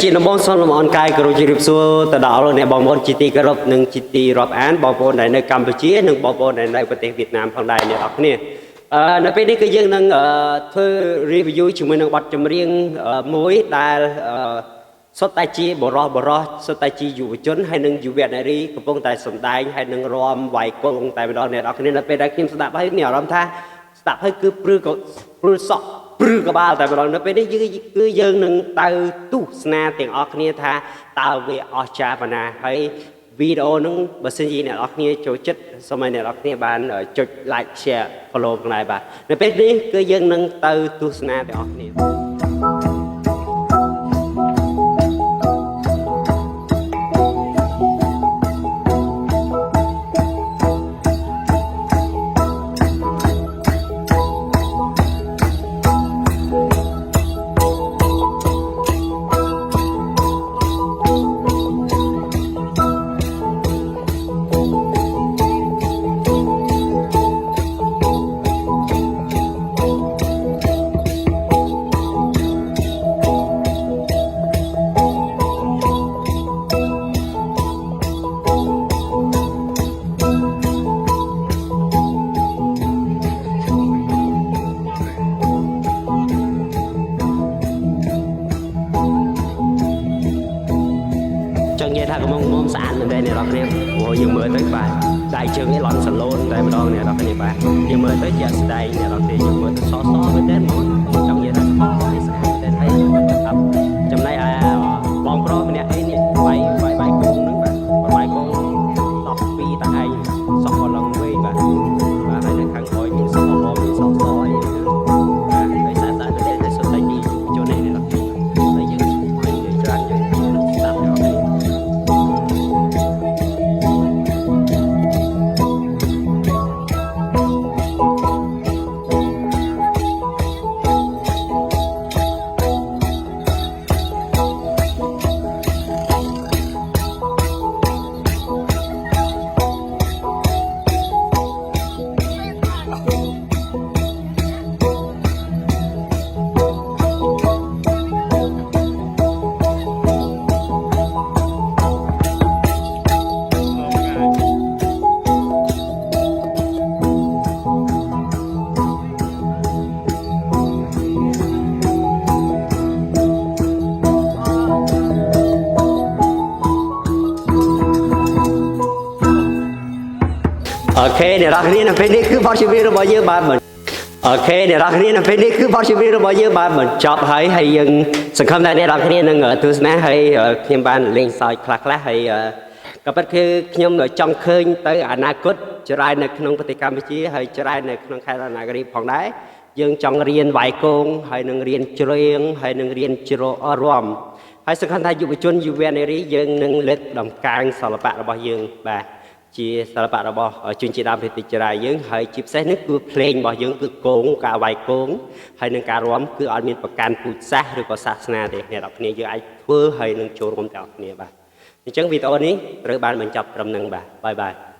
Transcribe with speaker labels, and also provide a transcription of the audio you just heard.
Speaker 1: ជាដំបូងសូមលំអរកាយគោរពជម្រាបសួរទៅដល់អ្នកបងប្អូនជាទីគោរពនិងជាទីរាប់អានបងប្អូនដែលនៅកម្ពុជានិងបងប្អូនដែលនៅប្រទេសវៀតណាមផងដែរអ្នកនរគ្នាអឺនៅពេលនេះគឺយើងនឹងអឺធ្វើ review ជាមួយនឹងបទចម្រៀងអឺមួយដែលអឺសុទ្ធតែជាបរោះបរោះសុទ្ធតែជាយុវជនហើយនិងយុវនារីកំពុងតែសម្ដែងហើយនឹងរាំវាយគងតែម្ដងអ្នកនរគ្នានៅពេលដែលខ្ញុំស្ដាប់ហើយមានអារម្មណ៍ថាស្ដាប់ហើយគឺព្រឺក៏ព្រឺសក់ ព្រឺក្បាលតែម្ដងនៅពេលនេះយើងគឺយើងនឹងទៅទស្សនាទាំងអស់គ្នាថាតើវាអស្ចារ្យប៉ុណ្ណាហើយវីដេអូហ្នឹងបើសិនជាអ្នកនរគ្នាចូលចិត្តសូមឲ្យអ្នកនរគ្នាបានចុច like, share, follow ផងដែរបាទនៅពេលនេះគឺយើងនឹងទៅទស្សនាទាំងអស់គ្នា ចង់និយាយថាកំងមុំស្អាតមែនទែនអ្នកនរគ្នាព្រោះយើងមើលទៅបាទដៃជើងឯងឡន់សឡូនតែម្ដងអ្នកនរគ្នាបាទយើងមើលទៅជាក់ស្ដែងអ្នកនរគ្នាយើងមើលទៅសសមែនទែនហ្មងចង់និយាយថាសនេះស្អាតមែនទែនហើយចំណែកឯបងប្រុសម្នាក់អីនេះវាយវាយវាយគងហ្នឹងបាទវាយគង12តាឯងសក់ក៏ឡើងវិញបាទបាទហើយនៅខាងក្រោយមានសក់ក្រហមមានសក់សអីបាទហើយស្អាតស្អាតមែនទែនហើយសុទ្ធតែជាជននេះអ្នកនរគ្នាហើយយើងនិយាយច្រើនយើងស្ដាប់អ្នកនរគ្នា OK អ្នកនរគ្នានៅពេលនេះគឺបទចម្រៀងរបស់យើងបានបញ្ OK អ្នកនរគ្នានៅពេលនេះគឺបទចម្រៀងរបស់យើងបានបញ្ចប់ហើយហើយយើងសង្ឃឹមថាអ្នកនរគ្នានឹងទស្សនាហើយខ្ញុំបានលេងសើចខ្លះខ្លះហើយក៏ពិតគឺខ្ញុំចង់ឃើញទៅអនាគតច្រើននៅក្នុងប្រទេសកម្ពុជាហើយច្រើននៅក្នុងខេត្តរតនគិរីផងដែរយើងចង់រៀនវាយគងហើយនឹងរៀនច្រៀងហើយនឹងរៀនជ្ររាំហើយសង្ឃឹមថាយុវជនយុវនារីយើងនឹងលើកតម្កើងសិល្បៈរបស់យើងបាទ ជាសិល្បៈរបស់ជនជាតិដើមភាគតិចចារាយយើងហើយជាពិសេសនេះគឺភ្លេងរបស់យើងគឺគងការវាយគងហើយនឹងការរាំគឺអត់មានប្រកាន់ពូជសាសន៍ឬក៏សាសនាទេអ្នកនរគ្នាយើងអាចធ្វើហើយនឹងចូលរួមទាំងអស់គ្នាបាទអញ្ចឹងវីដេអូនេះត្រូវបានបញ្ចប់ត្រឹមហ្នឹងបាទ bye bye.